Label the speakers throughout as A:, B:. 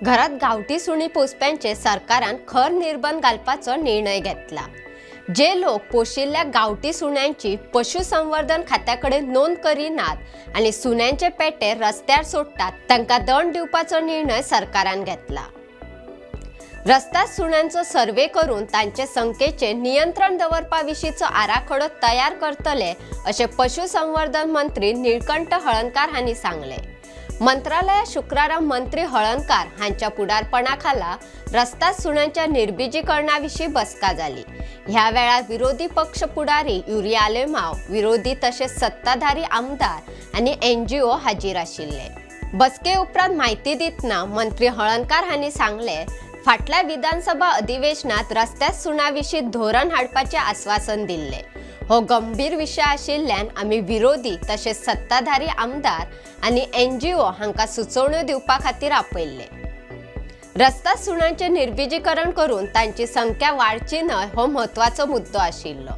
A: घरात गावठी सुणी पोसप्यांचे सरकारान खर निर्बंध घालपाचो निर्णय घेतला। जे लोक पोशिल्ल्या गावठी सुण्यांची पशुसंवर्धन खात्या कडेन नोंद करिनात आनी सुण्यांचे पेटे रस्त्यार सोडटात तांकां दंड दिवपाचो निर्णय सरकारान घेतला। रस्त्यार सुण्यांचो सर्वे करून तांचे संख्येचेर नियंत्रण दवरपा विशींचो आराखडो तयार करतले अशें पशुसंवर्धन मंत्री निळकंठ हळर्णकार हांणी सांगलें। मंत्रालयात शुक्रारा मंत्री हळर्णकार हांच्या फुडारपणा खाला रस्ता सुण्यांच्या निर्बिजीकरणा विशीं बसका जाली। ह्या वेळार विरोधी पक्ष फुडारी युरी आलेमाव, विरोधी तशेंच सत्ताधारी आमदार आनी एनजीओ हाजीर आशिल्ले। बसके उपरांत म्हायती दितना मंत्री हळर्णकार हांणी सांगलें, फाटल्या विधानसभा अधिवेशनात रस्त्यार सुण्यां विशीं धोरण हाडपाचें आस्वासन दिल्लें। हो गंभीर विशय आशिल्ल्यान आमी विरोधी तशेंच सत्ताधारी आमदार आनी एनजीओ हांकां सुचोवण्यो दिवपा खातीर आपयल्ले। रस्ता सुण्यांचें निर्बिजीकरण करून तांची संख्या वाडची न्हय हो म्हत्वाचो मुद्दो आशिल्लो।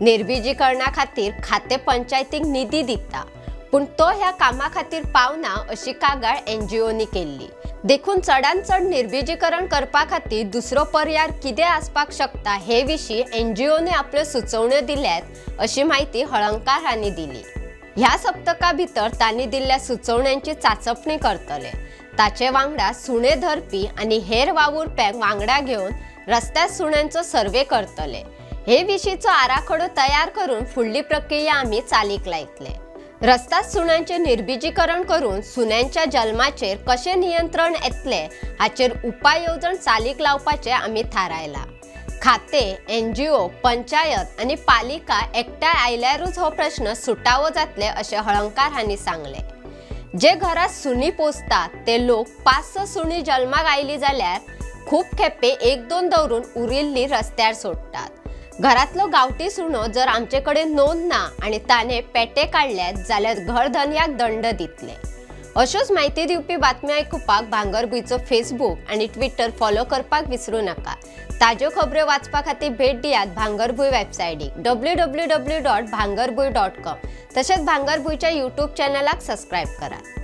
A: निर्बिजीकरणा खातीर खातें पंचायतीक निधी दिता, पूण तो ह्या कामा खातीर पावना अशी कागाळ एनजीओनी केल्ली। देखून चडांत चड निर्बिजीकरण करपा खातीर दुसरो पर्याय कितें आसपाक शकता हे विशीं एनजीओने आपल्यो सुचोवण्यो दिल्यात अशी म्हायती हळर्णकार हांणी दिली। ह्या सप्तका भितर तांणी दिल्ल्या सुचोवण्यांची चाचपणी करतले। ताचे वांगडा सुणे धरपी आनी हेर वावुरप्यांक वांगडा घेवन रस्त्यार सुण्यांचो सर्वे करतले। हे विशींचो आराखडो तयार करून फुडली प्रक्रिया आमी चालीक लायतले। रस्ता सुण्यांचें निर्बिजीकरण करून सुण्यांच्या जल्माचेर कशें नियंत्रण येतलें हाचेर उपाय येवजण चालीक लावपाचें आमी थारायलां। खातें, एनजीओ, पंचायत आनी पालिका एकठांय आयल्यारूच हो प्रश्न सुटावो जातले अशें हळर्णकार हांणी सांगलें। जे घरात सुणी पोसतात ते लोक 5-6 सुणी जल्माक आयली जाल्यार खूब खेपे 1-2 दवरून उरिल्ली रस्त्यार सोडटात। घरातलो गावठी सुणो जर आमचे कडेन नोंद ना आनी ताणें पेटे काडल्यात जाल्यार घरधनयाक दंड दितले। अश्योच म्हायती दिवपी बातम्यो आयकुपाक भांगरभूंयचो फेसबूक आनी ट्विटर फॉलो करपाक विसरूं नाका। ताज्यो खबऱ्यो वाचपा खातीर भेट दियात भांगरभूंय वेबसायटीक www.bhangarbhuy.com तशेंच भांगरभूंयच्या यूट्यूब चॅनलाक सबस्क्रायब करात।